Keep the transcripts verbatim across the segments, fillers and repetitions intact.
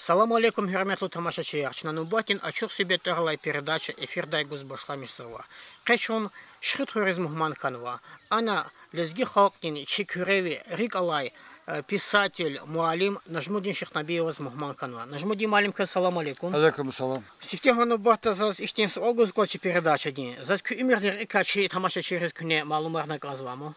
Салам алейкум, гьуьрметлу тамашачияр! Чна нубатдин Ачух суьгьбет тӀвар алай передача эфирдай гуз башламишзава. Къе чун Шихидхуьриз мугьман хьанва. Ана лезги халкьдин чи куьреви рикӀ алай, э, писатель, муаллим Нажмудин Шихнабиеваз мугьман хьанва. Нажмудин муаллим, квез салам алейкум. Алейкум салам. Сифтегьан нубатда заз ихьтин суал гуз кӀанзава чи передачадин. Заз куь уьмуьрдин рекьикай чи тамашачийриз куьне малумарна кӀанзавайди я.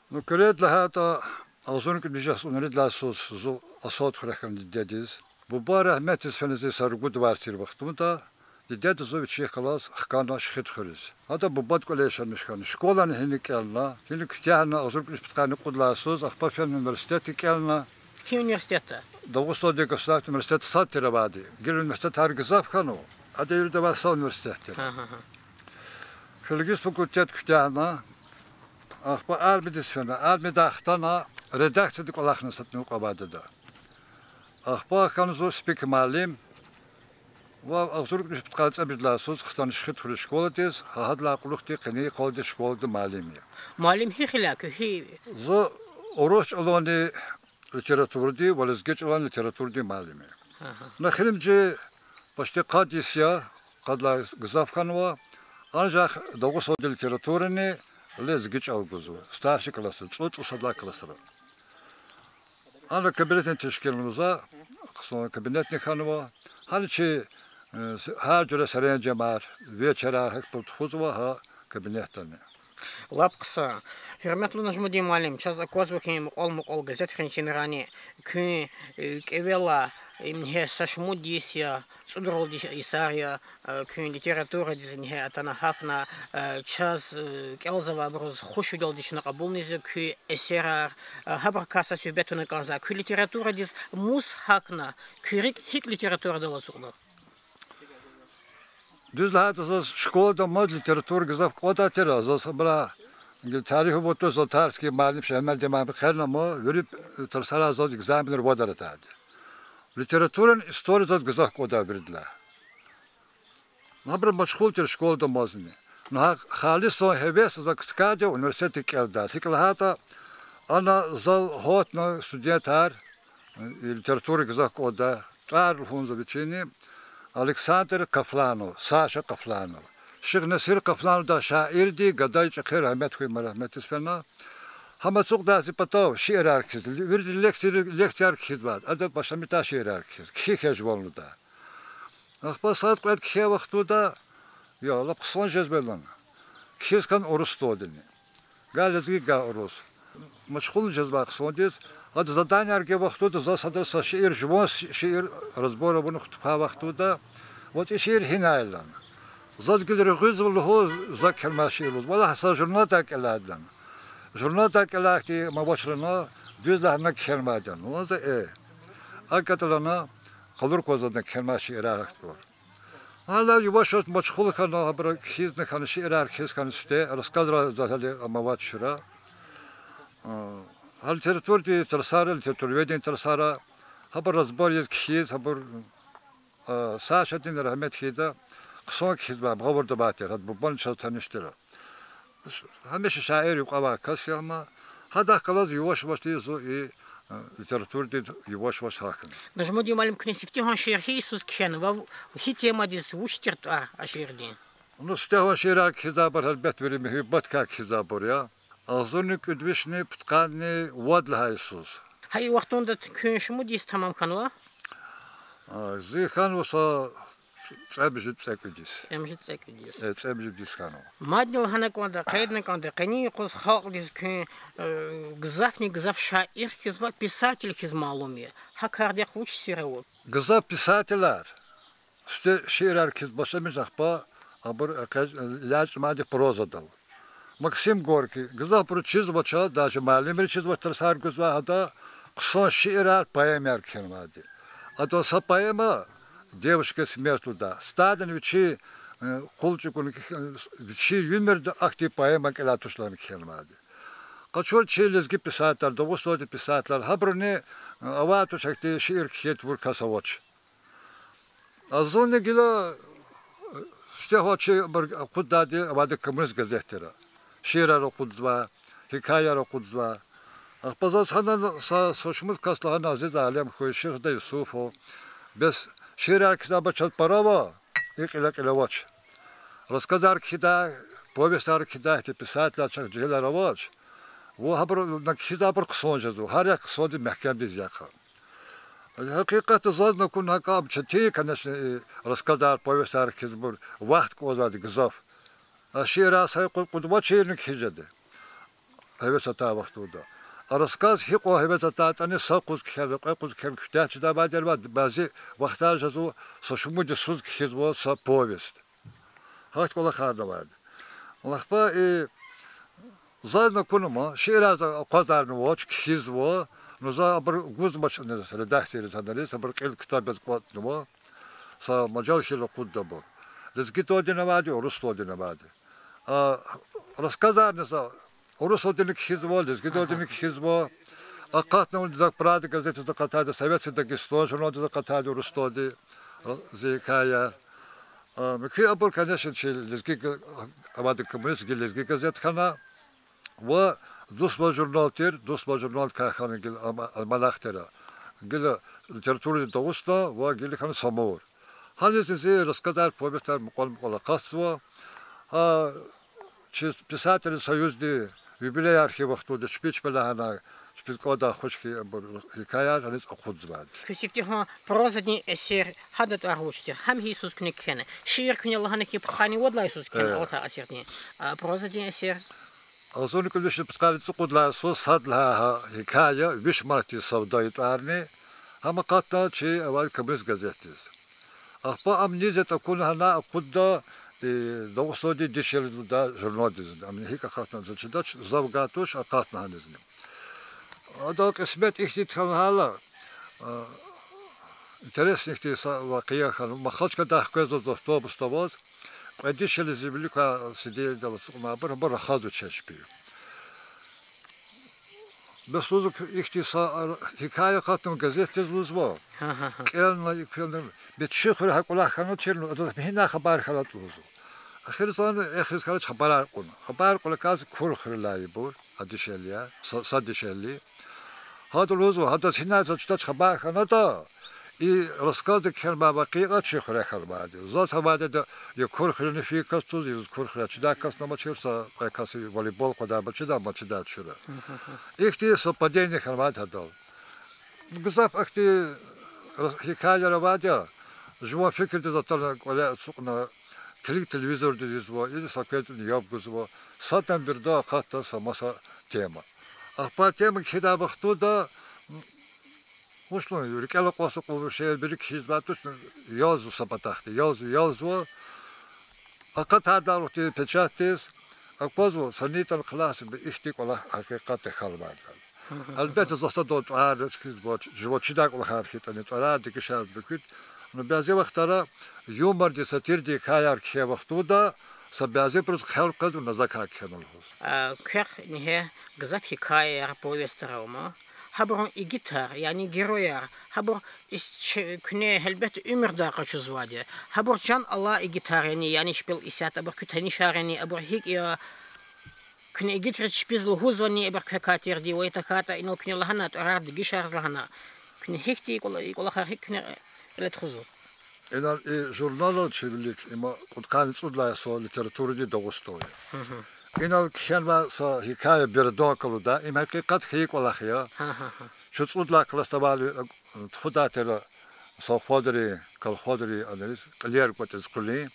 Ну, куьрелди лагьайтӀа, агъзурни кӀуьд виш яз унридалай йисуз зун Асадхуьре хьана дидедиз. Буба рагьметдиз фена зи са ругуд варз тир вахтунда, дидеди зун вичихъ галаз хкана Шихидхуьриз. Гьада бубади кӀвале яшамиш хьана. Школани гьина кӀелна, гьина куьтягьна агъзурни кӀуьд виш пудкъанни кьуд лагьай йисуз, ахпа фена университетда кӀелна. Гьи университетда? Дагъустандин государственный университет сад тир авайди. Гила университетар гзаф хьанва, ада вирида авай са университет тир. Гьа, гьа, гьа. Филологический факультет куьтягьна, ахпа армиядиз фена, армиядай хтана, редакцияда кӀвалахна са тӀимил кьван вад ада. Ахпа хьана зун СПИК муаллим ва агъзурни кӀуьд виш пудкъанни цӀемуьжуьд лагьай йисуз хтана Шихидхуьруьн школадиз, гьа гьадалай кьулухъди къенин йикъалди школада муаллим я. Муаллим гьихьил я куь, гьи? Зун урус чӀаланни литературадин ва лезги чӀаланни литературадин муаллим я. Гьа, гьа. Эхиримжи почти къад йис я, къадалай гзаф хьанва, анжах Дагъустандин литературани лезги чӀал гузва старший классра, цӀуд-цӀусад лагьай классра. Ана кабинетни тешкилнава за, хъсан кабинетни хьанва. Гьана чи, э, с-, гьар жуьре серенжемар, вечерар гьахьтин тухузва гьа кабинетдани. Лап хъсан. Гьуьрметлу Нажмудин муаллим, чаз аквазва хьи, мукьвал-мукьвал газетрин чинрани куьн, э, кӀевелай, ингье са шумуд йис я, цӀудралди йисар я, э, куьн литературадиз ингье атана гьахьна, э, чаз, э, кӀелзавайбуруз хушвилелди чна кьабулнизва куь эсерар, э, гьабурукай са суьгьбет авуна кӀанзава. Куьн литературадиз мус гьахьна, куь рикӀ гьикӀ литературадал ацукьна? Дуьз лагьайтӀа, заз школада амаз литература гзаф кӀандай тир, заз абуру тарих аватӀа, заз тарсуьгуьн муаллим Шагьмелдин муаллим хъелнама, вири тарсарай заз экзаменар вадар атайди. Литературани история заз гзаф кӀандай виридалай. Абуру машгъул тир школада амазни. Ну, гьа халисан гьевес за куьтягьайди университетда кӀелдай. ГьикӀ лагьайтӀа, ана зал гьатна студентар, литература гзаф кӀандай, тӀвар лугьун за вичини, Александр Кафланов, Саша Кафланов. Шихнесир Кафлановдай шаирди, гада, чӀехи, рагьмет хьуй, ма рагьметдиз фена. Гьам ацукьдай зи патав шиирар кхьиз, вирида лекцияр, лекцияр кхьизвай, ада башламишдай шиирар кхьиз, кхьихь жуван лугьудай. Ахпа сад-кьвед кхьей вахтунда, я, лап хъсан жезвайди я лагьана. Кхьиз хьана урус тӀвардини. Гьа лезги, гьа урус. Машгъул жезвай хъсандиз, ада заданияр гайи вахтунда заз садаз са шиир, жуван ши-, шиир разбор авуна хутахьай вахтунда, ваз и шиир гьинай лагьана. Заз гила регъуьзва лугьуз, за кхьенвай шиир лугьуз. Валлагь, са журналдай кӀелайди я лагьана. Журналдай кӀелайди хьтин ам авач лагьана, дуьз лагьана, кхьенвайди я лагьана. Лагьана за, э. АкӀ ятӀа лагьана, къалур кваз лагьана кхьенвай шиирар ахьтин тӀвар. Гьанлай яваш-яваш машгъул хьана, гьабуру кхьизна хьана, шиирар кхьиз хьана сифте, рассказрай за гьеле ам авач чура. А, гьа литературадин тарсара, литературоведениедин тарсара, гьабур разбор ийиз кхьиз, гьабур, а, Сашадин, рагьмет хьайиди, хъсан кхьизвай, гъавурда авай тир, гьада бубани чаз таниш тир. Гьамиша шаир юкьвавай кас я ам, гьадахъ галаз яваш-явашди зун и, э, литературадиз яваш-яваш гьахьна. Нажмудин муаллим, куьне сифтегьан шиир гьи йисуз кхьенва, гьи темадиз, вуч тир тӀвар а шиирдин? Ну, сифтегьан шиирар кхьизвайбур гьелбетда вири муьгьуьббатдикай кхьизвайбур я. Агъзурни кӀуьд вишни пудкъанни вад лагьай йисуз. Гьа и вахтунда куьн шумуд йис тамам хьанва? А, зи хьанва са цӀемуьжуьд-цӀекӀуьд йис. ЦӀемуьжуьд-цӀекӀуьд йис. Э, цӀемуьжуьд йис хьанва. Мадни лагьана кӀанда, къейдна кӀанда, къенин юкъуз халкьдиз куьн, э, гзафни гзаф шаир хьиз ва писатель хьиз малум я. Гьа кардихъ вуч сир ава? Гзаф писателар сифте шиирар кхьиз башламишна, ахпа абур экъечӀ-, лязчӀ мад я прозадал. Максим Горький, гзафбуру чизвач, даже муаллимри чизвач, тарсар гузвай гьада, хъсан шиирар, поэмаяр кхьенвайди. Адан са поэма, Девушка-смерть лугьудай, стадани вичи, э, къул чӀугуна, э, вичин уьмуьрда ахьтин поэма кӀелай туш лагьана кхьенвайди. Къачур чи лезги писателар, Дагъустандин писателар, гьабуруни, э, авай туш ахьтин шиир кхьей тавур кас авач. А зунни гила, э, сифтегьан шиир акъуддайди авайди Коммунист газетдира. Шиирар акъудзавай, гьикаяр акъудзавай. Ахпа заз гьана са, са шумуд кас лагьана, Азиз алим хьуй, Шихзада Юсуфов. Бес шиирар кхьизвайбур чаз пара ава, и кьиле-кьиле авач. Рассказар кхьидай, повестар кхьидай, ихьтин писателар чахъ жегьилар авач. Ва гьабур, на кхьизвайбур хъсан жезва, гьар як хъсандиз, мягькемдиз яхъ. Гьакъикъатда зазни акуна гьакӀ, четин, конечно, и рассказар, повестар кхьизвайбур, вахт кӀанзавайди гзаф. А шиирар са юкъуз кьуд-вад шиирни кхьиз жеди. Гьевес атай вахтунда. А рассказ гьикьван гьевес атайтӀани, са юкъуз кхьена, кьве юкъуз кхьена куьтягь жедайбур ава, бязи вахтар жезва, са шумуд йисуз кхьизва са повесть. Гьахьтин кӀвалахарни авайди. Ахпа и зазни акуна ман, шиирар за акъвазарнавач, кхьизва, ну за абур гузмач редакцийриз, гьанариз, абур кьил ктаб яз кӀватӀнава, са мажал хьайила акъудда абур. Лезгидалди авайди, урусдалди авайди. А рассказарни за урусдалдини кхьизва, лезгидалдини кхьизва. Акъатна вун за Правда газетдиз акъатайди, Советский Дагестан журналдиз акъатайди урусдалди, зи гьикаяр. А, муькуь абур, конечно, чи лезги га-, авайди коммунист, гила Лезги газет хьана. Ва дуствал журнал тир, дуствал журналдикай хьана гила ам-, альманах тир. Гила Литературный Дагъустан ва гила хьана Самур. Гьанизни зи рассказар, повестар мукьвал-мукьвал акъатзава. А, чи писателрин союздин юбилеяр хьайи вахтунда чпи, чпелай гьана, чпиз кӀандай хуш хьайи абур гьикаяр гьаниз акъудзавайди. Куь сифте гьа прозадин эсер, гьадан тӀвар вуч тир, гьам гьи йисуз куьне кхьена? Шиир куьне лагьана хьи, пудкъанни вад лагьай йисуз кхьена, алатай асирдин, а, прозадин эсер. Агъзурни кӀуьд вишни пудкъанни цӀукьуд лагьай йисуз сад лагьай гьа гьикая, Виш мартдин савда тӀварни, гьам акъатна чи авай Коммунист газетдиз. Ахпа ам низ ятӀа акуна гьана акъудда, э, Дагъустандин дишегьли лугьудай журналдизни. Ам гьикӀ акъатна заз чидач, за вугайтӀа туш, акъатна гьанизни. Адан кьисмет ихьтин хьана гьала, а, интересный ихьтин са вакъиа хьана. Махачкъаладай хквезва заз автобусда аваз, кьве дишегьли зи вилик квай сидиньдал ацукьнавайбур, абур рахазва чеб чпи. Бес лугьузва, ихьтин са гьикая акъатнава газетдиз лугьузва. КӀелна, икӀ квелна, бес чи хуьре гьа кӀвалах хьаначирни, адаз михьидай хабар хьанатӀа лугьузва. Эхир зани эхиз хьанач хабарар кьуна. Хабар кьуна кӀанзава Кур хуьрелай ибур, а дишегьлияр, са, са дишегьли. Гьада лугьузва, гьадаз гьинай заз чидач хабар хьанатӀа, и рассказда кхьенвай вакъиа чи хуьре хьанвайди. Заз гьавайди ада я Кур хуьруьн фикир кваз, я заз Кур хуьряй чидай кас амачир, са кьве кас волейбол къвадайбур чидай, ам чидай чура. Ихьтин совпадение хьанвайди гьадал. Гзаф ахьтин гьикаяр авайди я, жуван фикирдиз атана кӀвале ацукьна, килиг телевизордиз ийизва, и са квез яб гузва, садан бирдан акъатда са маса тема. Ахпа тема кхьидай вахтунда, вуч лугьун, рикӀел акьван са кьулу шейэр вири кхьизвайди туш, язва са патахъди, язва, язва. Акъатайдалай алудиз печатдиз, аквазва, са ни ятӀани хълагьзава, ихьтин кӀвалах гьакъикъатда хьанвайди я. Гьелбетда, за садан тӀварар кхьизвач, жуван чидай кӀвалахар хьайитӀани, тӀварар дегишарзава муькуьд. Ну, бязи вахтара юмордин, сатирдин гьикаяр кхьей вахтунда са бязибуруз хъел къвезва на закай кхьена лугьуз. А, квехъ ингье гзаф гьикаяр, повестар ава ман. Гьабурун игитар, яни герояр, гьабур ис-, ч-, куьне гьелбетда уьмуьрдай къачузвайди я. Гьабур чан алай игитар яни, яни шпел исятда абур куь танишар яни, абур гьикӀ я, куьне игитриз чпиз лугьузвани, абур квекай тирди ва я тахьайтӀа инал куьне лагьана, тӀварар дегишарзава лагьана. Куьне гьихьтин кӀвала-, и кӀвалахар гьикӀ куьне кьиле тухузва? Инал и журналал чи вилик, им кьудкъанни цӀуд лагьай йисуз Литературный Дагъустан я. Инал кхьенвай са гьикая Береданка лугьудай, им гьакъикъат хьайи кӀвалах я. Чун цӀуд лагьай классда авайла тухудай тир совхозрин, колхозрин анализ, кьилер кӀватӀиз къуьлуьн.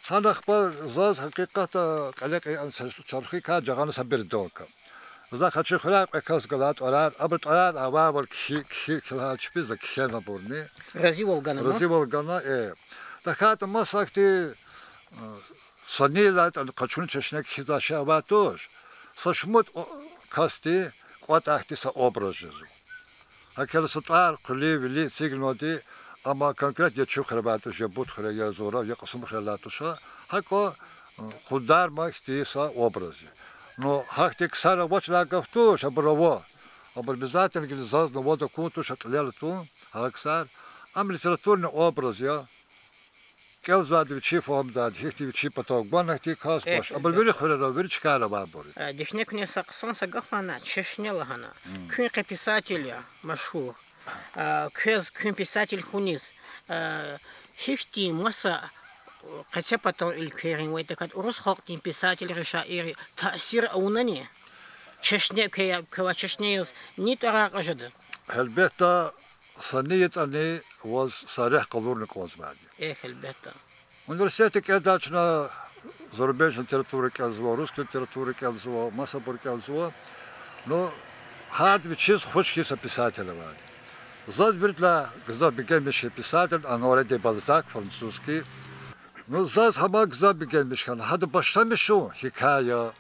Гьана ахпа заз гьакъикъатда кьиле кьи-, чархикай жагъана са Береданка. За Хачи хуьряй кьве кас галай тӀварар, абурун тӀварар авайвал кхьи, кхьи, кхьи лагьайла чпи за кхьена абурни. Разивал гана, э. ТахьайтӀа маса ихьтин, э, са нилайтӀани къачуна чешне кхьизвай шей авай туш, са шумуд касди кӀватӀай ихьтин са образ жезва. ГьакӀ хьайила са тӀвар хъуьлуьн, вилин, эцигналди, амма конкрет я Чуьхуьр авай туш, я Бут хуьре, я Зурав, я Кьасумхуьрел алай туш, гьакӀ, э, къундарма ихьтин са образ я. Ну, гьахьтин ксар авач лагьай гаф туш, абур ава. Абур обязательно гила зазни ваз акун туш а кьилел атун гьа ксар. Ам литературный образ я. КӀелзавайди вичи фагьумдайди, гьихьтин вичин патав гван, гьихьтин кас гвач. Абур вири хуьрера, вири чкайра авайбур я. Дихне куьне са хъсан са гаф лагьана, чешне лагьана. Куьн къе писатель я, машгьур. Квез куьн писатель хьуниз гьихьтин маса къецепатан уьлквейрин ва я тахьайтӀа урус халкьдин писателри, шаирри таъсир авунани? Чешне кве-, квевай чешне яз ни тӀвар акьажда? Гьелбетда, са ни ятӀани ваз са рехъ къалурна кӀанзавайди. Эхь, гьелбетда. Университетда кӀелдай чна зарубежный литература кӀелзава, русский литература кӀелзава, масабур кӀелзава. Ну, гьарда вичиз хуш хьайи са писатель авайди. Заз виридалай гзаф бегенмиш хьайи писатель Оноре де Бальзак, французский. Ну, заз гьам гзаф бегенмиш хьана, гьада башламишун гьикая,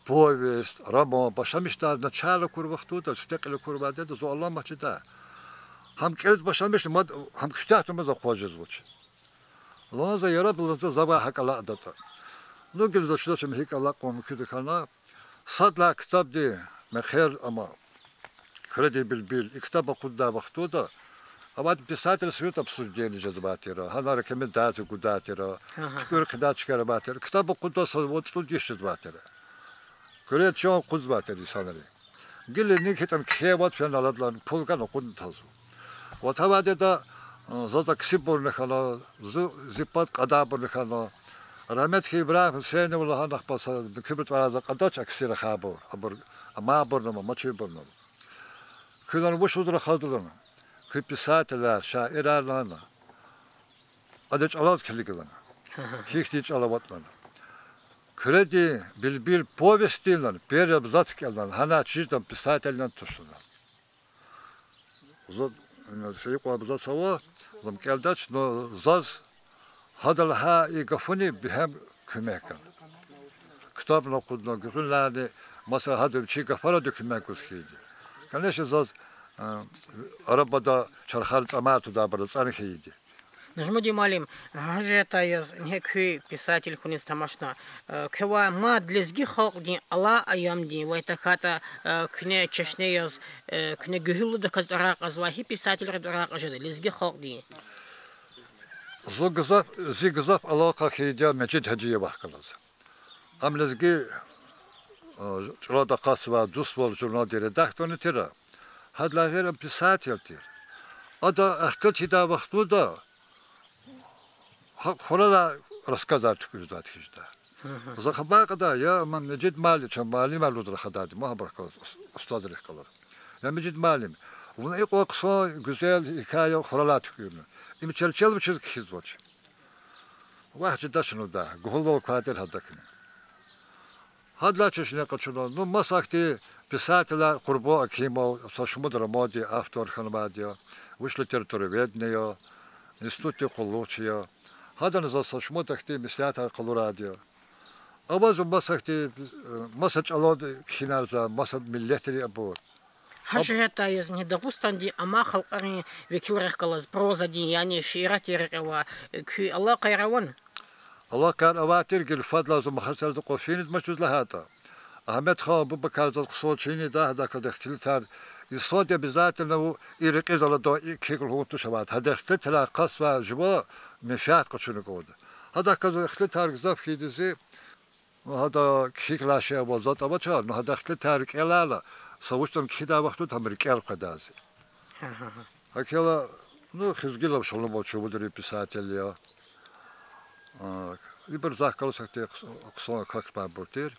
повесть, роман башламишдай, начало акур вахтунда, сифте кьил акурвайди я, зун аламат жеда. Гьам кӀелиз башламишна, мад гьам куьтягь тавунмаз акъваз жезвач. Лагьана за, яраб лагьана за, завай гьакӀ алакьдатӀа. Ну, гила заз чидач ам гьикӀ алакьун мумкин хьана. Сад лагьай ктабдин мехъер ама, Куьредин билбил, и ктаб акъуддай вахтунда авайди писатель союзда обсуждение жезвай тир, гьана рекомендация гудай тир, туькӀуьр хъийидай чкаяр авай тир. Ктаб акъуддай са вад-цӀуд йис жезвай тир. Куьре чан акъудзавай тир инсанри. Гила ни хьайитӀани кхьей вад фена аладлан пул гана акъудна тазва. Ватавайди яда, заз аксибурни хьана, зи, зи пад кьадайбурни хьана. Рагьметлу Ибрагьим Гьуьсейнова лагьана, ахпа са муькуьбуру тӀварар за кьадач, акси рахайбур, абур амайбурни ама, мачирбурни ама. Куьн лагьана вуч лугьуз рахазва лагьана, куь писателар, шаирар лагьана, адан чӀалаз килиг лагьана. Гьихьтин чӀал аватӀа лагьана. Куьредин билбил повестьдин лагьана первый абзац кӀел лагьана, гьанай чизвай писатель лагьана туш лагьана. Заз, са юкьван абзац ава, заз ам кӀелдач, но заз гьада лагьай и гафуни бегьем куьмек гана. Ктабни акъудна, гуьгъуьнлайни маса гьада вичин гафаралди куьмек гуз хьайиди. Конечно, заз арабада чархарин цӀамар твадайбур ацӀан хьайиди. Нажмудин муаллим, гьа жуьретай яз ингье куьн писатель хьуниз тамашна, квевай мад лезги халкьдин алай аямдин ва я тахьайтӀа куьне чешне яз, куьне гуьгьуьллудаказ тӀварар кьазвай гьи писателрин тӀварар кьаз жеда лезги халкьдин? Зун гзаф, зи гзаф алакъа хьайиди я Межид Гьажиевахъ галаз. Ам лезги чӀалал акъатзавай Дуствал журналдин редакторни тир. Гьадалай гъейри ам писатель тир. Ада ихтилат ийидай вахтунда гьакӀ хуралай рассказар туькӀуьрзавайди хьиз жеда. За хабар кьадай, я ам Межид муаллим, чан муаллимар лугьуз рахадайди, ма гьабурухъ галаз, устадрихъ галаз. Я Межид муаллим, вуна икьван хъсан, гуьзел гьикая хуралай туькӀуьрна. Им чел-чел вучиз кхьизвач? Вахъ жедач лугьуда, гуьгьуьлвал квай тир гьадакни. Гьадалай чешне къачуна. Ну, маса хьтин писателар, Къурбан Акимов, са шумуд романдин автор хьанвайди я, высшее литературоведение я, институтдин къуллугъчи я. Гьадани заз са шумуд ахьтин меслятар къалурайди я. Авазва маса хьтин, маса чӀалан кхьинар за, маса миллетрин абур. Гьа жуьретай яз ингье Дагъустандин амай халкьарин векилрихъ галаз прозадин, яни шииратдин рекье авай куь алакъаяр авани? Алакъаяр авай тир, гила фадлай зун Махачкъалада кьван финиз мачуз лагьайтӀа. Агьмедхан Абубакар заз хъсан чир ийидай, гьадахъ галаз ихтилатар, инсанди обязательно и рекьиз аладай, и кхьихь лугьун туш авайди. Гьада ихтилатрай акъатзавай жува менфят къачуна кӀанда. Гьадахъ галаз ихтилатар гзаф хьайиди зи, гьада кхьихь лагьай шей аваз затӀ авач, ну гьада ихтилатар рикӀелайла, са вуч ятӀани кхьидай вахтунда гьам рикӀел къведай зи. ГьакӀ хьайила, ну, Хизгилов Шалумов чувудрин писатель я. Ибур захъ галаз ахьтин хъсан акахьнавайбур тир.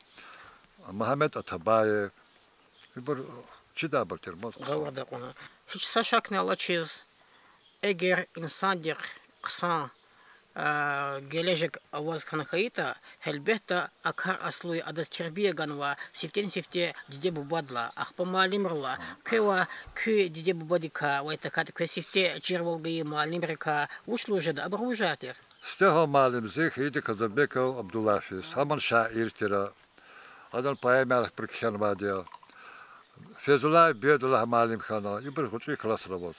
Мегьамед Атабаев. Ибур чидайбур тир, маса хъсан. Гъавурда кьуна. Гьич са шакни алачиз, эгер инсандихъ хъсан гележег аваз хьана хьайитӀа, гьелбетда, а кар аслу я, адаз тербия ганвай сифтени-сифте диде-бубадилай, ахпа муаллимрилай. Квевай куь диде-бубадикай ва я тахьайтӀа квез сифте чирвал гайи муаллимрикай вуч лугьуз жеда, абур вужар тир? Сифтегьан муаллим зи хьайиди Казанбеков Абдулгьафиз, гьамни шаир тир. Адан поэмаяр ахпа кхьенвайди я. Фейзуллаев Бедуллагь муаллим хьана, ибур гъвечӀи классра аваз.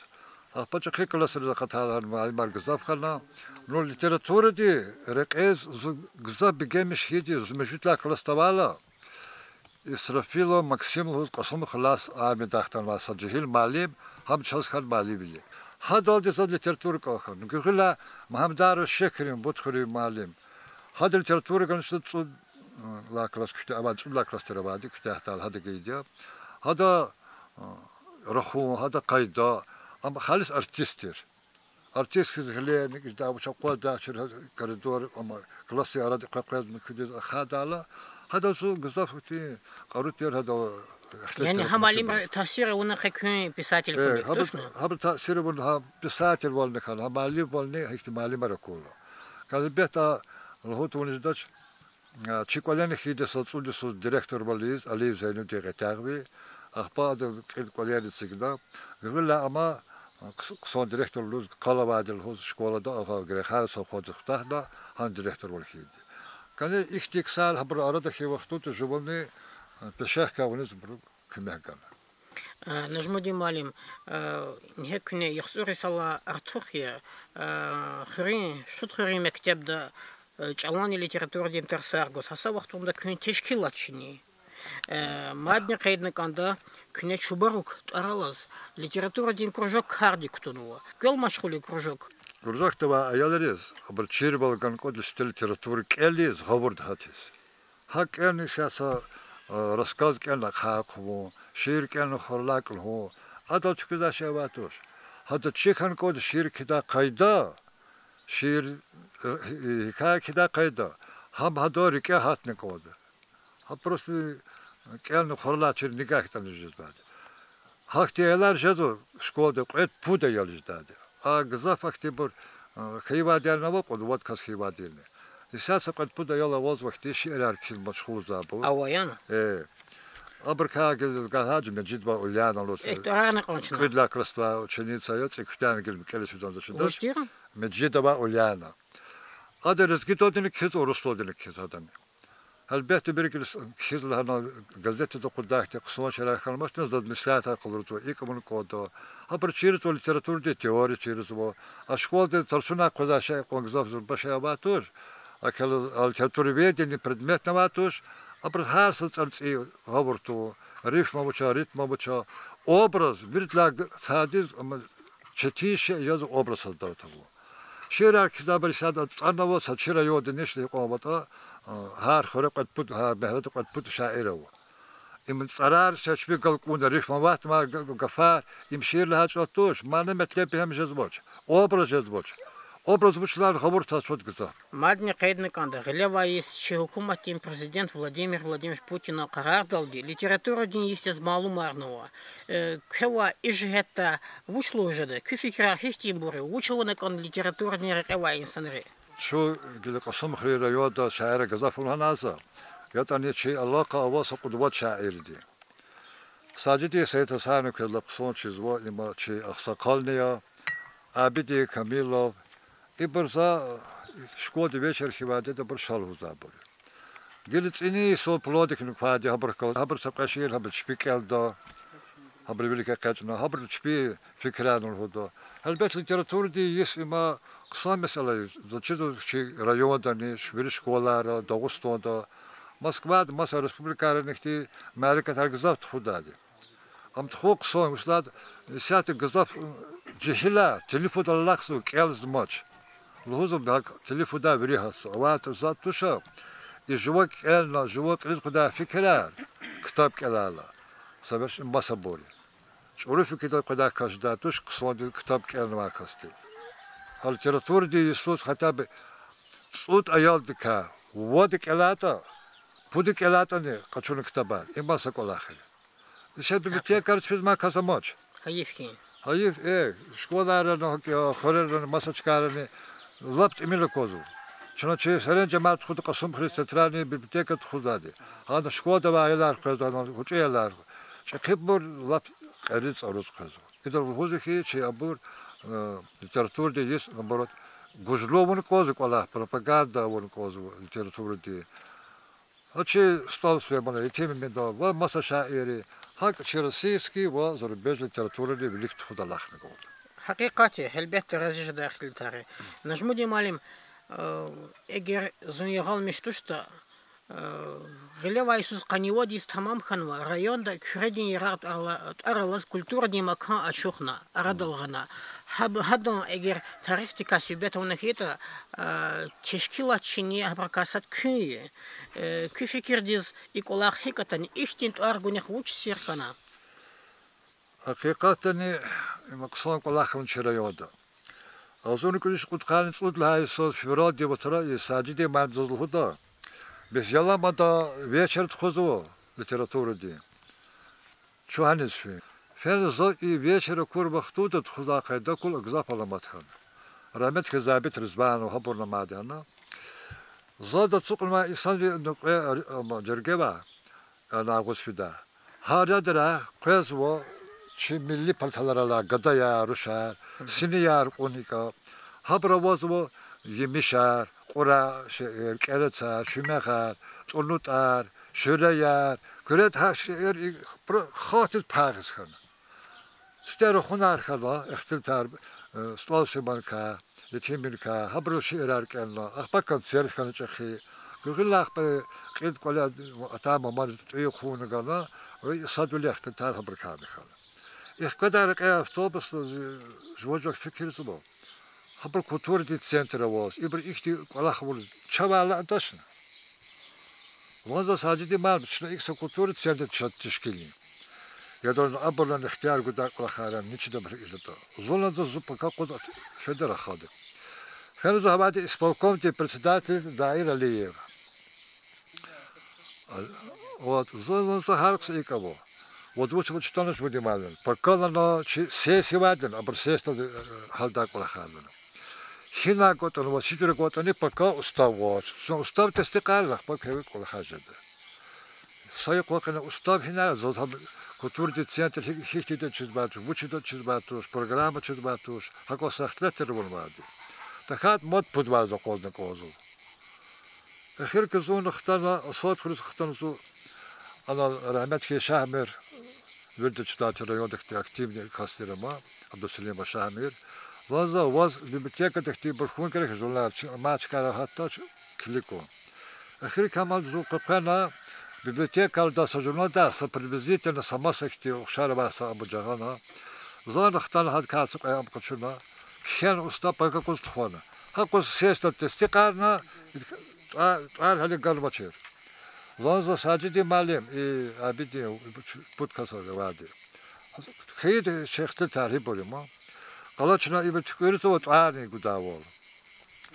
Ахпа чӀехи классриз акъатайла муаллимар гзаф хьана. Ну, литературадин рекьиз зун гзаф бегенмиш хьайиди, зун муьжуьд лагьай классда авайла, Исрафилов Максим лугьуз Кьасумхуьрелай армиядай хтанвай са жегьил муаллим, гьам чаз хьана муаллимвиле. Гьадалди заз литература кӀан хьана. Гуьгъуьнлай Мугьаммадаров Шекирин, Бутхуьруьн муаллим. Гьада литература ганвай чна цӀуд, э, лагьай класс куьтягь, авай цӀуд лагьай класс тир авайди, куьтягьдал гьада гайиди я. Гьада, э, рахун, гьада къайда, ам халис артист тир. Артист хьиз гъилерни, ижда вуч акъваздачир, коридор, ам классдин арада къекъвезни куьдиз ахадайла, гьада зун гзаф ихьтин кьару тир, гьада ихтилат. Яни гьа муаллимрин таъсир авуна къе куьн писатель хьун, гьабур, тушни? Гьабур таъсир авуна гьа писатель вални хьана, гьа муаллим вални, гьихьтин муаллимар акурла. Гьелбетда, лугьун тавуниз жедач, а, чи кӀвалени хьайиди са цӀуд йисуз директорвал ийиз, Алиев Зейнудин гъетягъви, ахпа ада кьил кӀвалерни эцигна, гуьгъуьнлай ама, а, хъс-, хъсан директор лугьуз къал авайди лугьуз школада, агъа Грехаев совхоздиз хутахна, гьана директорвал хьайиди. Кани ихьтин ксар гьабурун арада хьайи вахтунда жувални, а, пешекьгьавуниз абуру куьмек гана. А, Нажмудин муаллим, а, ингье куьне яхцӀур йисалай артух я, а, хуьруьн, Шуд хуьруьн мектебда, а, чӀаланни литературадин тарсар гваз, гьа са вахтунда куьн тешкилатчини. Э, мадни къейдна кӀанда, куьне чубарук тӀвар алаз литературадин кружок кардик кутунва. Квел машгъул я кружок? Кружокда авай аялриз, абуру чирвал гана кӀанда литература кӀелиз, гъавурда гьатиз. ГьакӀ кӀелна исятда, э, рассказ кӀелна ахъа хъувун, шиир кӀелна хурлай кӀелун, адал туькӀуьрдай шей авай туш. Гьада чи хьана кӀанда шиир кхьидай къайда, шиир, э, гьикая кхьидай къайда, гьам гьадан рикӀе гьатна кӀанда. Гьа просто кӀелна хурлай чир нигагь хьтӀани жезвайди. Гьахьтин аялар жезва школада кьвед-пуд аял жедайди. А гзаф ахьтинбур, э, хьайивайди ава, кьуд-вад кас хьайивайдини. Исятда са кьвед-пуд аял авазва хьтин шиирар кхьиз машгъулзавайбур. Ава яни? Э. Абурукай гила гаф гьа жи Межидова Ульяна лугьуз. Э, тӀварарни кьван чна. КӀуьд лагьай классдин ученица я, ЦӀикуьтягьна гила кӀелиз фидан за чидач. Вуж тир? Межидова Ульяна. Ада лезгидалдини кхьиз, урусдалдини кхьиз гьадани. Гьелбетда, вири гила кхьиз лагьана, газетдиз акъуддай хьтин хъсан шейэр хьанмачтӀани, заз меслятар къалурзава, икӀ авун кӀанда. Гьабуру чирзава литературадин теория чирзава. А школада тарсунай къвезвай шей кьван гзаф зурба шей авай туш. А кхьей а литературоведение предметни авай туш. Абуруз гьар са цӀарцӀи гъавурда, рифма вуч я, ритма вуч я, образ, виридалай г-, садиз, ам, четин шей язва образ создать авун. Шиирар кхьизвайбур исятда цӀанава, са чи районда нишли кьван аватӀа, а, гьар хуьре кьвед-пуд, гьар мягьледа кьвед-пуд шаир ава. Им цӀарар са чпи галкӀунда, рифма аватна г-, г-, гафар, им шиир лагьай чӀал туш, мана-метлеб бегьем жезвач, образ жезвач. Образ вуч лагьайтӀа гъавурда гьатзавайди гзаф. Мадни къейдна кӀанда, гъилевай йис чи гьукуматдин президент Владимир Владимирович Путинан къарардалди литературадин йис яз малумарнава. Э, квевай и жигьетдай вуч лугьуз жеда, куь фикирар гьихьтинбур я, вуч авуна кӀанда литературадин рекье авай инсанри? Чун гила Кьасумхуьруьн районда шаирар гзаф ава лагьана за, ятӀани чи алакъа ава са кьуд-вад шаирди. Сажидин Саидгьасанович квез лап хъсан чизва, им чи агъсакъални я, Абидин Камилов. Ибур за школада вечер хьайидайди ибур ша лугьузвайбур я. Гила цӀинин йисуз плодикни квайди гьабурухъ галаз, гьабуру са кьве шиир гьабуру чпи кӀелда, гьабуру вилик экъечӀна, гьабуру чпин фикирарни лугьуда. Гьелбет, литературадин йис им хъсан месэла я, заз чизва чи райондани, вири школайра, Дагъустанда, Москвада, маса республикайрани ихьтин мярекатар гзаф тухудайди. Ам тухун хъсан, вучиз лагьайтӀа исятда гзаф жегьилар телефондал алахъзава, кӀелзамач. Лугьузва, гьакӀ телефондай вири гьатзава. Авай затӀ туш, и жува кӀелна, жува кьилиз къведай фикирар ктаб кӀелайла, совершенно масабур я. ЧӀуру фикирдал къведай кас жедай туш хъсандиз ктаб кӀелнавай касди. А литературадин йисуз хотя бы цӀуд аялдикай вад кӀелайтӀа, пуд кӀелайтӀани къачуна ктабар, им маса кӀвалах я. Ише библиотекариз физмай кас амач. Гьайиф хьи. Гьайиф, э, школайрани, гьакӀ, хуьрерани, маса чкайрани лап тӀимил аквазва. Чна чи серенжемар тухуда Кьасумхуьруьн центральный библиотека тухузвайди. Гьана школада авай аялар къвезва, гьана гъвечӀи аялар. ЧӀехибур лап кьериз-цӀаруз къвезва. Идал лугьузва хьи, чи абур, э, литературадин йис, наоборот, гужлу авун кӀанзава кӀвалах, пропаганда авун кӀанзава литературадин. Гьа чи СтӀал Сулейманов, Етим Эминов ва маса шаирри, гьакӀ чи российский ва зарубежный литературани вилик тухуз алахъна кӀанда. Гьакъикъат я, гьелбетда, рази жедай ихтилатар я. Нажмудин муаллим, э, эгер зун ягъалмиш туштӀа, Э, гъилевай йисуз къанни вад йис тамам хьанва, районда Куьредин Ярагъ тӀвар ала-, тӀвар алаз культурадин макан ачухна, арадал гъана. Гьаб-, гьадан эгер тарихдикай суьгьбет авуна хьайитӀа, э, тешкилатчини гьабурукай сад куьн я. Э, куь фикирдиз, и кӀвалах гьикӀ атана, ихьтин тӀвар гунихъ вуч сир хьана? Гьакъикъатдани, им хъсан кӀвалах хьана чи районда. Агъзурни кӀуьд виш кьудкъанни цӀуд лагьай йисуз февралдин вацра и Сажидин муаллим заз лугьуда: бес ялам ада вечер тухузва литературадин. Чун гьаниз фин. Фена заз и вечер акур вахтунда тухузвай къайдада акул гзаф аламат хьана. Рагьметлу Забит Ризванов, гьабурни мад яна. Заз ацукьнавай инсанрин кьве, ам, жергеда, ана агъуз фида. Гьар ядрай къвезва чи милли палталар алай гадаяр, рушар, синияр кьуна икӀ. Гьабура авазва емишар, кьурай шейэр, кӀерецар, шуьмягъар, тӀунутӀар, шуьреяр, Куьреда гьа шейэр и-, пра-, халкьдиз пайгъиз хьана. Сифте рахунар хьана, ихтилатар, э, СтӀал Сулейманакай, Етим Эминакай, гьабуру шиирар кӀелна, ахпа концерт хьана чӀехи. Гуьгъуьнлай ахпа кьилди кӀвале атай мамари тӀуьн хъувуна гана, ва и садвилин ихтилатар гьабурукайни хьана. И хкведай рекье автобусда зи жува-жувак фикирзава. Гьабур культурадин центр аваз, ибур ихьтин кӀвалах авур чавай алакьдачни. Ван за Сажидин муаллим, чна икӀ са культура центр чна тешкилни. Ядрани абурни ихтияр гудай кӀвалахар я, ничида абур гьикӀ жеда. Зун за зун пака къуз феда рахада. Фена зун гьавайда исполкомдин председатель Даир Алиев. Вот, зун, зун за гьар кас икӀ ава. Ваз вуч, вуч атанач, Вуди муаллим. Пакалана чи сессия авайдани, абур сессияда, э, гьалдай кӀвалахарни. Гьинай кӀватӀанва, ваз гьи жуьре кӀватӀани, пака устав авач. Зун устав тестикьарна, ахпа квевай кӀвалахар жеда. Са йикъа къене устав гьинай, заз гьам культурадин центр гьи-, гьихьтинди чизвай туш, вучиз чизвай туш, программа чизвай туш, гьакӀ са ихтилат тир авунвайди. ТахьайтӀа мад пуд варз акъвазна кӀанзава. Эхирдиз зун хтана, Асвадхуьруьз хтана зун, ана рагьметлу Шагьмир, вирида чидай чи районда хьтин активный кас тир ам, Абдусалимов Шагьмир. Ван за, ваз библиотекада хьтинбур хьун герек я, журналар чи-, мад чкайрал гьатдач, килиг кван. Эхирдиз мад зун къекъвена, библиотекадилай са журналдай са приблизительно са маса хьтин ухшар авай са абур жагъана. Зун хтана гьадакай са кьве ам къачуна. Кхьена устав пака къуз тухвана. Гьа къуз сессияда тестикьарна, тӀва-, тӀвар гьеле ганвачир. Ван за Сажидин муаллим, и Абидин, пуд кас авайди. Хьайиди чи ихтилатар гьибур я ман. Къала чна ибур туькӀуьрзава тӀварни гудайвал.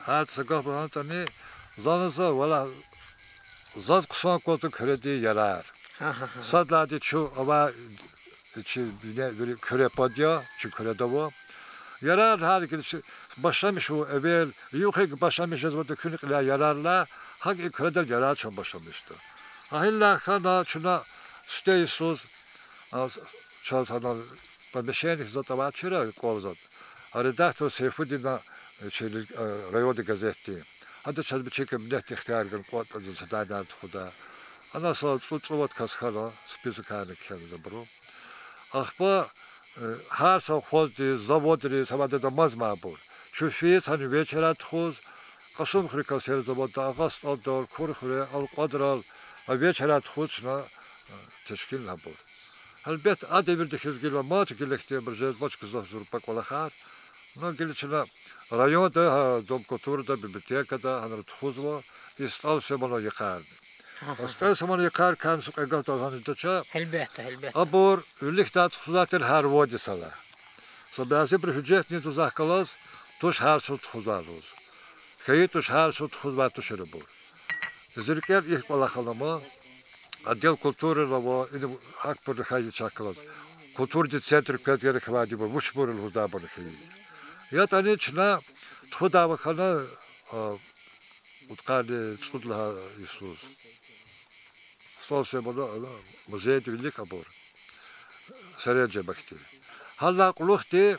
Гьар са гаф лагьайтӀани, зун за, валлагь, заз хъсан аквазва Куьредин ярар. Сад лагьайди чун авай чи бине вири Куьре пад я, чи Куьреда ава. Ярар гьар гила чи башламишзава эвел, югъ-гьикӀ башламиш жезватӀа куьн кьиляй ярарилай, гьакӀ и Куьредал ярар чун башламишда. Гьа гьелелай хьана чна сифте йисуз, а, чаз гьана помещение затӀ авачир, кӀвал затӀ. А редактор Сейфудина, чи, а, райондин газетдин. Гьада чаз вичин кабинетда ихтияр гана кӀватӀ заседаниярни тухуда. Ана са цӀу-, цӀувад кас хьана, списокарни кхьена абуру. Ахпа, э, гьар совхоздиз, заводриз, гьавайда дамазмайбур, чун физ гьана вечерар тухуз, Кьасумхуьруьн консервный заводда, Агъа СтӀалдал, Курхуьре, Алкьвадрал, а вечерар тухуз чна, э, тешкилна абур. Гьелбетда, ада вирида хьиз гила амач, гила ихьтинбур жезвач, гзаф зурба кӀвалахар. Ну, гила чна районда, гьа, Дом культурыда, библиотекада гьанра тухузва, и СтӀал Сулейманан йикъарни. А СтӀал Сулейманан йикъарикайни са кьве гаф лагьана жедач. Гьелбетда, гьелбетда. Абур виликдай тухузвай тир гьар вад йисалай. Са бязибуру гьуьжетни зун захъ галаз туш гьар йисуз тухузвай лугьуз. Хьайи туш, гьар йисуз тухузвай тушир абур. Зи рикӀел ихьтин кӀвалах ала ман, отдел культуры ава, ина гьакӀ пурни хьайи чахъ галаз. Культурадин центр квез герек авайди бур, вучбур лугьузвайбурни хьайи. ЯтӀани чна тухудайвал хьана, а, удкъанни цӀуд лагьай йисуз. СтӀал Сулейманан музейдин вилик абур. Серенжем хьтин. Гьадалай кьулухъди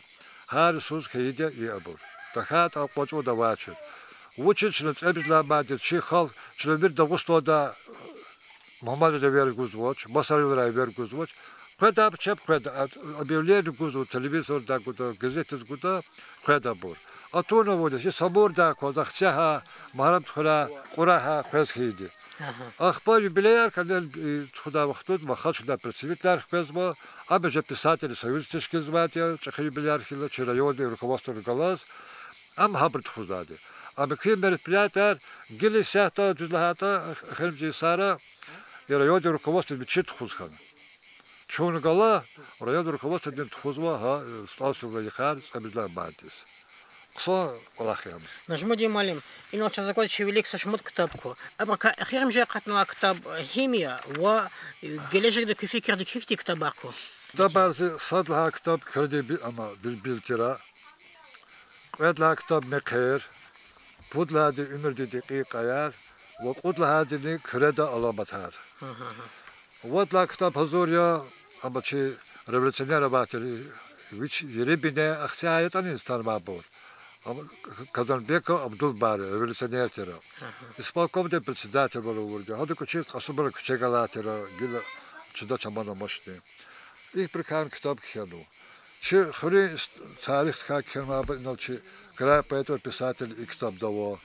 гьар йисуз хьайиди я и абур. ТахьайтӀа кӀвачӀунда авачир. Вучиз чна цӀемуьжуьдалай мадни чи халкь, чна вири Дагъустанда мугьманрин эвер гузвач, маса районрай эвер гузвач. Къведа, чеб къведа, а, объявление гузва, телевизордай гуда, газетдиз гуда, къведа абур. Атунвайди я чи Самурдай кваз, Ахцегьай, Магьарамдхуьряй, Кьурагьай къвез хьайиди. Ахпа юбилеяр хьана, э, тухудай вахтунда Махачкъаладай представителар хквезва, абур же писателрин союз тешкилзавайди я, чӀехи юбилеяр хьайила, чи райондин руководстводин галаз, ам гьабуру тухузвайди. Ам куь мероприятияр гила исятда, дуьз лагьайтӀа, эхиримжи йисара и райондин руководство вичи тухуз хьана. Чун галаз райондин руководстводин тухузва гьа, э, СтӀал Сулейманан йикъар цӀемуьжуьд лагьай мартдиз. Хъсан кӀвалах я ам. Нажмудин муаллим, инал чаз акваз чи вилик са шумуд ктаб ква. Абурукай эхиримжи акъатнавай ктаб, э, гьим я ва, э, гележегда куь фикирдик гьихьтин ктабар ква? Ктабар зи сад лагьай ктаб Куьредин би-, ама, билбил тир. Кьвед лагьай ктаб Мехъер, пуд лагьайди Уьмуьрдин декьикьаяр ва кьуд лагьайдини Куьреда аламатар. Вад лагьай ктаб гьазур я, ама чи революционер авай тир, вич ери бине ахцегьай ятӀани иниз танвайбур. Ам Казанбеков Абдулбари, революционер тир. Исполкомдин председателвал авурди я. Гьадан кӀвачиз Кьасумра куьче галай тир, гила чидач, аман амачни. Ихьтин патарихъай ктаб кхьенва. Чи хуьруьн ис-, тарихдикай кхьенвайбур инал чи край поэтов, писателей и ктабда ава.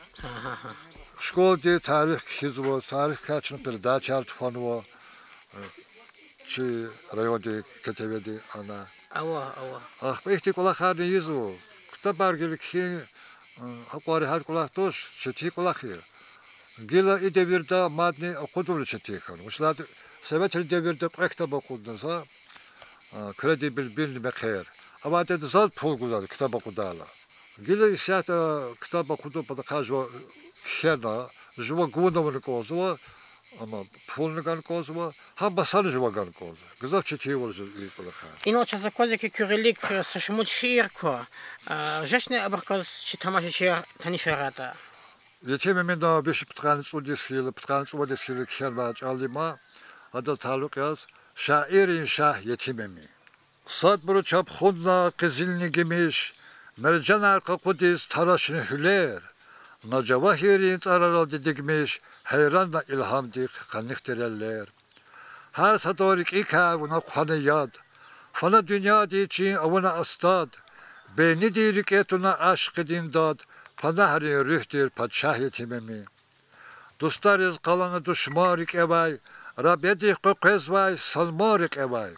Школадин тарих кхьизва, тарихдикай чна передачаяр тухванва. Чи райондин КТВ-ди ана. Ава, ава. Ахпа ихьтин кӀвалахарни ийизва. Ктабар гила кхьин, акьван регьят кӀвалах туш, четин кӀвалах я. Гила и девирда мадни акъудун четин хьана. Вучиз лагьайтӀа советрин девирда кьве ктаб акъудна за, а, Куьредин билбилни Мехъер. Авайди заз пул гузва ктаб акъудайла. Гила исятда ктаб акъудун патахъай жува кхьена, жува гунани авуна кӀанзава, ама пулни гана кӀанзава, гьам масани жува гана кӀанзава. Гзаф четинвал жезва и кӀвалахар. Инал чаз аквазва хьи, куь гъилик са шумуд шиир ква, а, жедани абурукай чи тамашачияр танишарайтӀа. Етим Эминан виш пудкъанни цӀуд йис хьайила, пудкъанни цӀувад йис хьайила кхьенвай чӀал я ман, адаз талукь яз: Шаиррин шагь Етим Эмин. Садбуру чапхунна къизилни гимиш, мержанар къакъудиз тарашна гьуьлер, на жавагьиррин цӀараралди дигмиш, гьейранна илгьамдихъ къаних тир эллер. Гьар садан рикӀикай вуна хъвана яд, фана дуьньядин чин авуна астад, бейнидин рикӀе туна ашкъидин дад, панагьрин руьгьдин пачагь Етим Эмин. Дустариз къалана душман рикӀевай, Рабедихъ къекъвезвай салман рекьевай,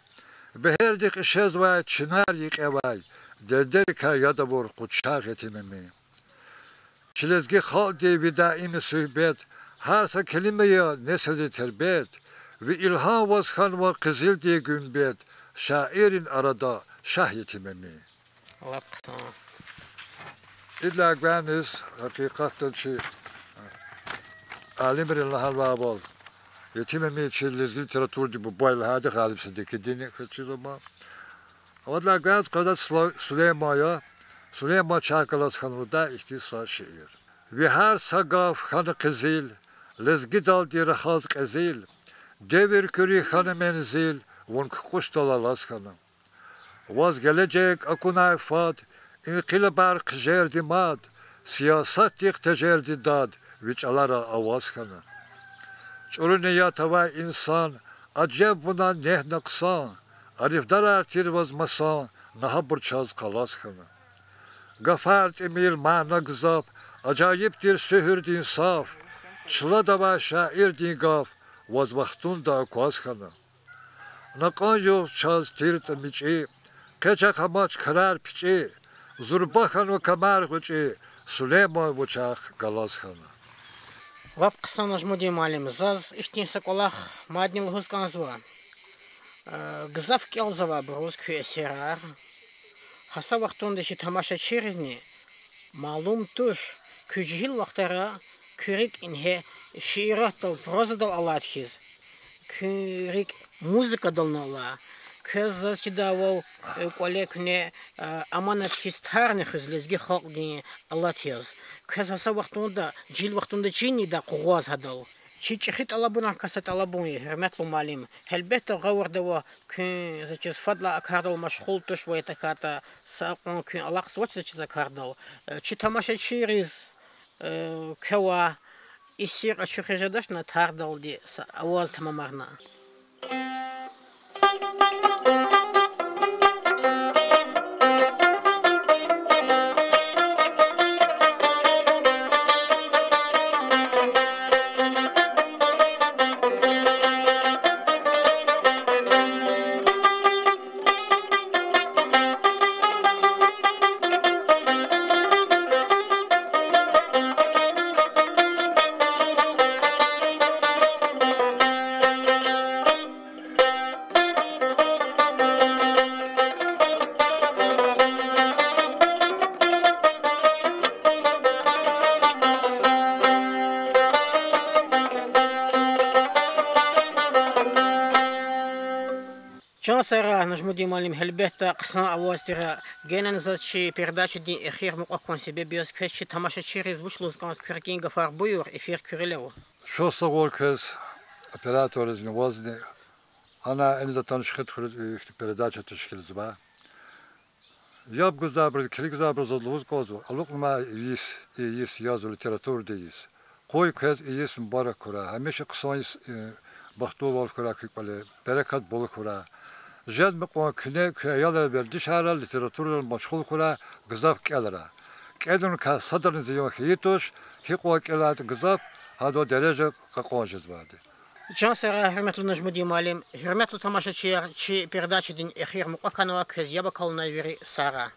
бегьердихъ ишезвай чинар йикьевай, дердерикай яд авур къучагъ Етим Эмин. Чи лезги халкьдин ви даими суьгьбет, гьар са келима я несилрин тербет, ви илгьам ваз хьанва къизилдин гуьмбет, шаиррин арада шагь Етим Эмин. Лап хъсан. Идалай гваниз, гьакъикъатда чи алимрин лагьанвайвал, Етим Эмин чи лезги литературадин буба я лагьайди Гъалиб Сидикъидини хьиз чизва ман. Адалай гваз къвезвайди Сулейман я, Сулейман чахъ галаз хьана лугьудай ихьтин са шиир. Ви гьар са гаф хьана къизил, лезгидалди рахаз кьезил, девир куьруь хьана мензил, вун кукӀушдал алаз хьана. Ваз гележег акунай фад, инкъилабар хъижерди мад, сиясатдихъ тежерди дад, ви чӀалара аваз хьана. ЧӀуру ният авай инсан, аджеб вуна негьна хъсан, арифдарар тир ваз масан, на гьабур чаз къалаз хьана. Гафар тӀимил, мана гзаф, ажайиб тир суьгьуьрдин саф, чладавай шаирдин гаф, ваз вахтунда акваз хьана. На кьван югъ чаз тиртӀа мичӀи, къе чахъ амач крар пичӀи, зурба хьанва камар гъвечӀи, Сулейман вучахъ галаз хьана. Лап хъсан, Нажмудин муаллим, заз ихьтин са кӀвалах мадни лугьуз кӀанзава. Э, гзаф кӀелзавайбуруз куь эсерар. Гьа са вахтунда чи тамашачийризни малум туш, куь жегьил вахтара куь рикӀ ингье шииратдал, прозадал алат хьиз, куь рикӀ музыкадални ала. Квез заз чидайвал, э, кӀвале куьне, э, аманат хьиз тарни хуьз лезги халкьдин алат яз. Квез гьа са вахтунда, жегьил вахтунда чирни ийидай къугъваз гьадал. Чи чӀехи тӀалабунрикай са тӀалабун я, гьуьрметлу муаллим. Гьелбетда, гъавурда ава куьн, заз чиз, фадлай а кардал машгъул тушвай, тахьайтӀа са акьван куьн алахъзавач заз чиз а кардал. Э, чи тамашачийриз, э, квевай и сир ачухариз жедачни тардалди са аваз тамамарна? Чан сагърай, Нажмудин муаллим, гьелбетда, хъсан аваз тир. Генани заз чи передачадин эхир мукьва кван себеб яз квез чи тамашачийриз вуч лугьуз кӀанз куь рикӀин гафар буюр, эфир куьрелев. Чухсагъул квез, операторризни, вазни, ана иниз атана шихид хуьруьз ихьтин передача тешкилзава. Яб гузвайбуруз, килиг гузвайбуруз заз лугьуз кӀанзава: алукьнавай йис, и йис язва литературадин йис. Къуй квез и йис мубарак хьурай, гьамиша хъсан йис, э, бахтугъарвал хьурай куь кӀвале, берекат бул хьурай. Жезмай кьван куьне, куь аялри, вердишайри литературадал машгъул хьурай, гзаф кӀелрай. КӀелуникай садрани зиян хьайи туш, гьикьван кӀелайтӀа гзаф, гьадан дережа кьакьан жезвайди. Чан сагърай, гьуьрметлу Нажмудин муаллим, гьуьрметлу тамашачияр, чи передачадин эхир мукьва хьанва, квез яб акалунай вири сагърай.